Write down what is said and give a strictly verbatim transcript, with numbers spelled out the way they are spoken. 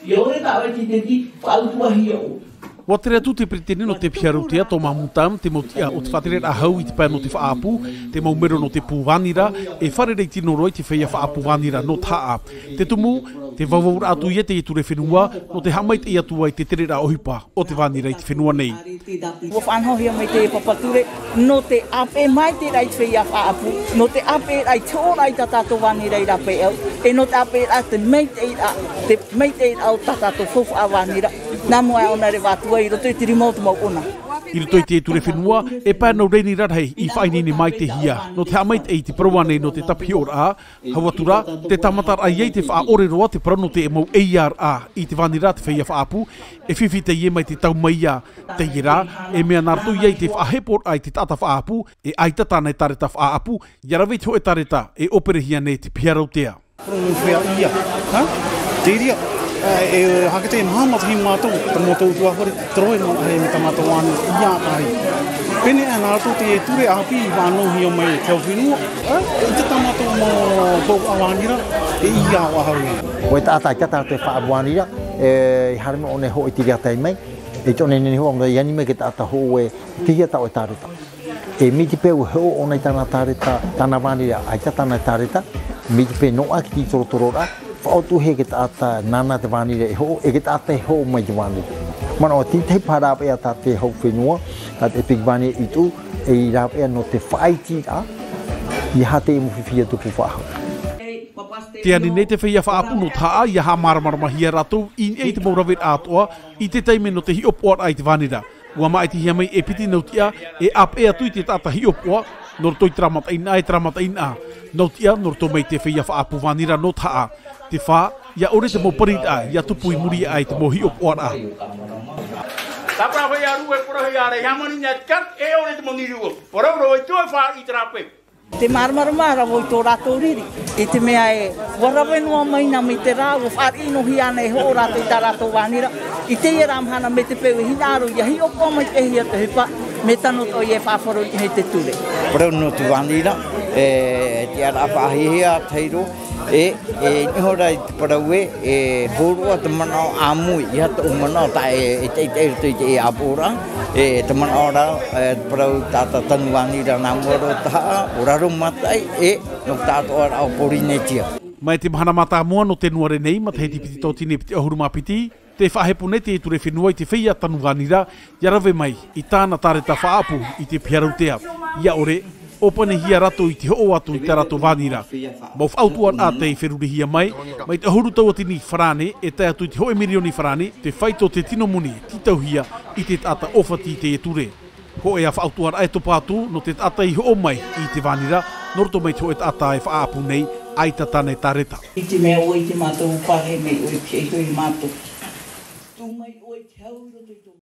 ʻIa ʻore tāʻoe i te titi, faʻautuahia ʻoe. ʻUa tere atu te peretiteni nō te piha rautea, Thomas Moutame, te mau tiʻa o te faʻatereraʻa hau i te pae nō te faʻaʻapu, te mau mero nō te pū vānira, e fārerei tino roa i te feiā faʻaʻapu vānira nō Tahaʻa. Te tumu, te vauvau atu ia i te ture fenua, nō te haʻamaitaʻi atu ai i te tereraʻa ʻohipa o te vānira i te fenua nei. ʻUa faʻanahohia mai te papa ture, nō te ʻāpeʻe maitaʻi i te feiā faʻaʻapu, nō te ʻāpeʻe i te hoʻoraʻa i tā tātou vānira i rāpae au, e nō te ʻāpeʻe i te maitaʻi, te maitaʻi o tā tātou faufaʻa vānira, nā mua e ʻōna reva atu ai i roto i te rima o te mau ʻona. I roto i te ture fenua, e pae nau reni rarahi i faʻaineine maitaʻihia, nō te haʻamaitaʻi i te parau nei nō te tāpihoʻoraʻa, hau atu rā, te tāmataraʻa ia i te faʻaʻore roa te parau nō te mau ʻeiāraʻa i te vānira te feiā faʻaʻapu, e fifi teie mai te tau mai ia, teie rā, e mea nā roto ia i te faʻaheporaʻa i te taʻata faʻaʻapu, e ʻaita tāna e tāreta faʻaʻapu, ʻia rave i te hōʻē tāreta, e ʻōperehia nei te piha rautea. Parau nō te feiā ia, ha? Te reira, e, e, hake te maha matahi mātou, tā mātou utuāfare, toro e manaʻo mai tā mātou ʻānei, ia tahi. Pēnei nā roto te ture ʻāpī i faʻanahohia mai te hau fenua, ha? I te tā mātou mau faufaʻa vānira, e ia ʻoaʻoa hau ia. ʻO te taʻata, ʻaita tātou e faʻaʻapu vānira, e, i haere mai ʻōna e hoʻo i te reira taime, e tō nei nei hoʻo, i ani mai te taʻata hoʻo e, te hia taʻo e tāreta. E mai te peu e hoʻo ʻōna i tāna tāreta, tāna vānira, ʻaita tāna e tāreta, mai te peu noaʻa te tītorotororaʻa, faʻautuahia te taʻata nāna te vānira e hoʻo, e te taʻata e hoʻo mai te vānira. Manaʻo, te tahi paha rāveʻa tā te hau fenua, tā te piki vānira i tuʻu, e i rāveʻa nō te faʻaitiraʻa, ʻeiaha te mau fifi atu pū faʻahou. Tē ani nei te feiā faʻaʻapu nō Tahaʻa, ʻia haʻamāramaramahia rātou, i niʻa i te mau raveraʻa atoʻa, i te taime nō te hiʻopoʻaraʻa i te vānira. ʻUa māʻitihia mai e piti nau tiʻa, e ʻāpeʻe atu i te taʻata hiʻopoʻa, nō roto i terā mataʻeinaʻa, e terā mataʻeinaʻa. Nau tiʻa, nō roto mai te feiā faʻaʻapu vānira nō Tahaʻa. Te fā, ʻia ʻore te mau pariraʻa, ʻia tupu i muri aʻe i te mau hiʻopoʻaraʻa. Tāpura hoʻi a rue, pura hoʻi a rei, hāmani nei atu, e ʻore te mau nīrua. Parau roa i te fā i te rāpae. Te māramarama rave i tō rātou riri, i te mea ē, ʻua rave noa mai na mai te rā, ʻua fāriʻi noa hia ana e hoʻo rātou i tā rātou vānira, i teie rā mahana mai te peu e hinaʻaro ʻia hiʻopoʻa maitaʻihia te ʻohipa, mea tano atoʻa ia e faʻaroʻo i te ture. Parau nō te vānira, e, te ara faʻahiahia tahi roa, e, e, niʻa hoʻi rā i te parau ē, e hōroʻa te manaʻo ʻāmui, ʻeiaha tōʻu manaʻo tā e, e taʻitaʻi i roto i te ʻāpoʻoraʻa, e, te manaʻo rā, e, te parau taʻata tanu vānira nā mua roa Tahaʻa, ʻo raro mataʻi, e, nō te taʻatoʻaraʻa o Pōrīnetia. Mai te mahana mātāmua nō Tenuare nei, matahiti piti tauatini piti ʻahuru mā piti, tē faʻahepo nei te ture fenua i te feiā tanu vānira, ʻia rave mai i tāna tāreta faʻaʻapu i te piha rautea. ʻIa ʻore, ʻōpanihia rātou i te hoʻo atu i tā rātou vānira. Mau faʻautuaraʻa tei ferurihia mai, mai te ʻahuru tauatini farāne, e tae atu i te hōʻē mirioni farāne, te faito o te tino moni, tītauhia i te taʻata ʻōfati i teie ture. Hōʻē ā faʻautuaraʻa e topa atu, nō te taʻata i hoʻo mai i te vānira, nō roto mai te hōʻē taʻata e faʻaʻapu nei, ʻaita tāna e tāreta. I te mea ʻoe i te mātou pahe mai ʻoe i te ʻoe i mātou. Tū mai ʻoe i te hau i roto i tō